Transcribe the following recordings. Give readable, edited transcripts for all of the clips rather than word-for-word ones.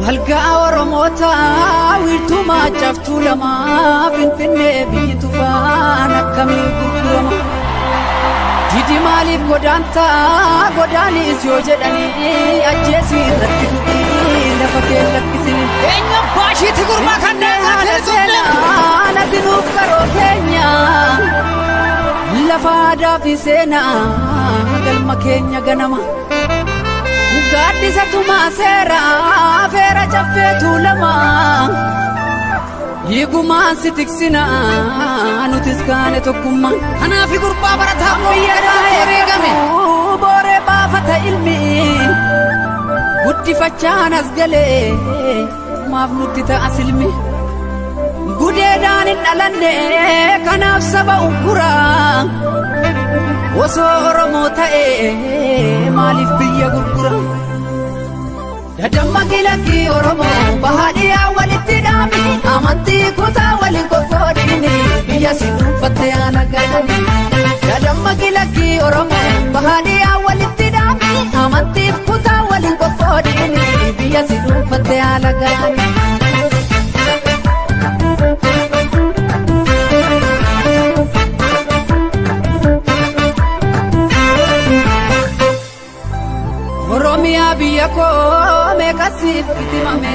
Walgaa Oromoota wiirtuu maacaftuu lama Finfinnee biyyi tufaan akkamiin gurgurama. Didi maaliif godaantaa godaanis yoo jedhanii ajjeesii irratti du'ii lafa kee lakkisini. Eenyu baashiitti gurbaa kan Haala seenaa natti nuuf qaroo keenya lafa aadaa fi seenaa galma keenya ganama. Gaaddisa tumaa seera feera caffee tuulama hiigumaan si tiksina nutis kaane tokkummaa. Kanaaf gurbaa barataa Biyya wareegame. Booree baafata ilmi guddifachaan as galee maaf nutti ta'a silmi. Gudeedaan hin dhalanne kanaaf saba ukkuraa. Osoo Oromoo ta'ee maaliif biyya gurgura? Dadamma kilakkii Oromoo bahaadhiyaa walitti dhaami amantii kutaa waliin qoqqoodini biyya si dhuunfatte haala galani. Dadamma kilakkii Oromoo bahaadhiyaa walitti dhaami amantiif kutaa waliin qoqqoodini biyya si dhuunfatte haala galani. Oromiyaa biyya koo meeqa siif bitimame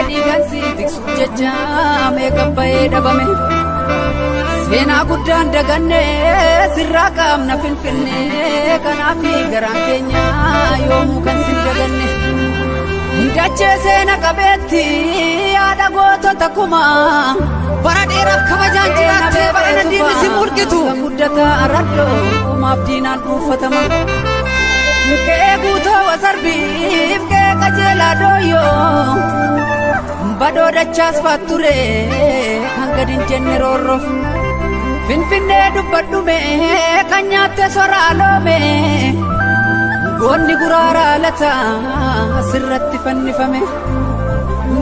dhiigan sii tiksuuf jecha meeqa bahee dhabame. Seenaa guddaan daganne sirraa qaamna Finfinne kanaaf garaan keenya yoomuu kan sin daganne. Dachee seena qabeetti yaada gootota kumaa. Bara dheeraaf kabajaan jiraattee bara diinni si mul'itu. Guddataa araddoo maaf diinaan dhuunfatama. Qe'ee guutoo wasarbiif qe'ee qajeelaa dooyyoo badoo dachaas faatture kan gadi hin jenne roorroof. Finfinnee dubbadhume kan nyaatte soraa loome goonni guraaraa lataa asirratti fannifame.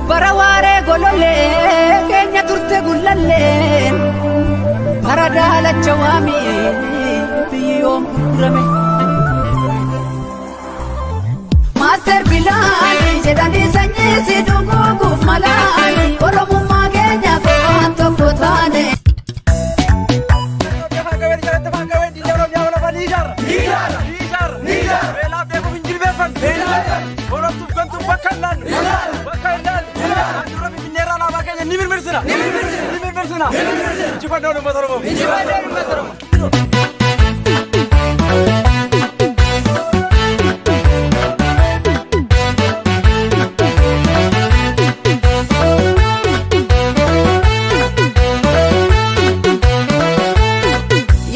Bara waaree golollee keenya turte gullallee bara daalacha waamii biyyi yoom gurgurame. Maaster Bilaani jedhanii sanyii si dhuguuguuf malaani Oromummaa keenya qofaan tokko taane.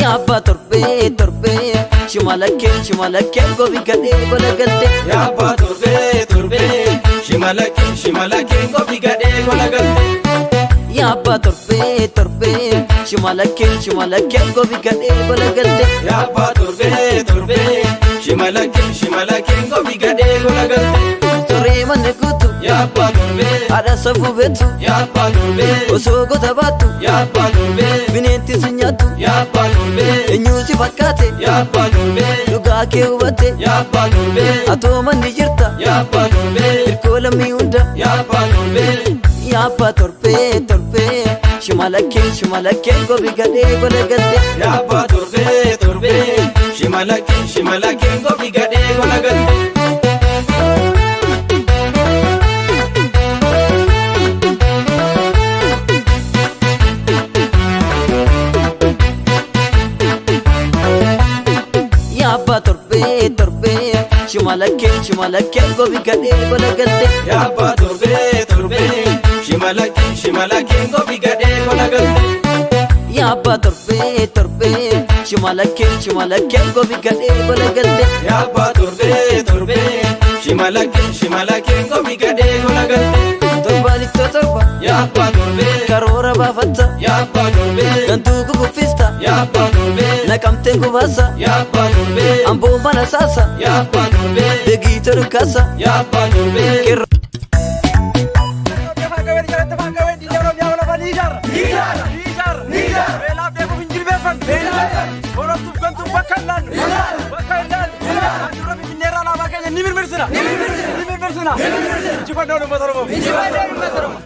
Yaabba torbee torbee shimalakkee shimalakkee gobi gadhee gola galte. Yaabba torbee torbee shimalakkee shimalakkee gobi gadhee gola galte. Yaabba torbee torbee shimalakkee shimalakkee gobi gadhee gola galte. Yaabba torbee torbee shimalakkee shimalakkee gobi gadhee gola galte. Turee manni guutu Yaabba torbee haadha safuu beektu yaabba torbee osoo goota baattu yaabba torbee bineensi si nyaattu yaabba torbee eenyu si fakkaate yaabba torbee dhugaa kee hubatte yaabba torbee atoo manni jirta yaabba torbee hirkoo lammii hunda. yaabba torbee Yaabba torbee torbee shimalakkee shimalakkee gobi gadhee gola galte. yaabba torbee torbee shimalakkee shimalakkee gobi gadhee gola galte. Yaabba torbee torbee shimalakkee shimalakkee gobi gadhee gola galte. Yaabba torbee torbee shimalakkee shimalakkee gobi gadhee gola galte. Yaabba torbee torbee Shimalakkee shimalakkee gobi gadhee gola galte. Yaabbaa torbee torbee shimalakkee shimalakkee gobi gadhee gola galte. Torbaanittoo torba Yaabbaa torbee karoora baafatta. Yaabbaa torbee Gantuu guguffista Yaabbaa torbee naqamteen gubaasa. Yaabbaa torbee Amboo mana saasa Yaabbaa torbee beegiita dukkaasa. Yaabbaa torbee. Qeerroo. Ni mirmirsina. Ni mirmirsina. Injifannoo uummata Oromoo. Injifannoo uummata Oromoo.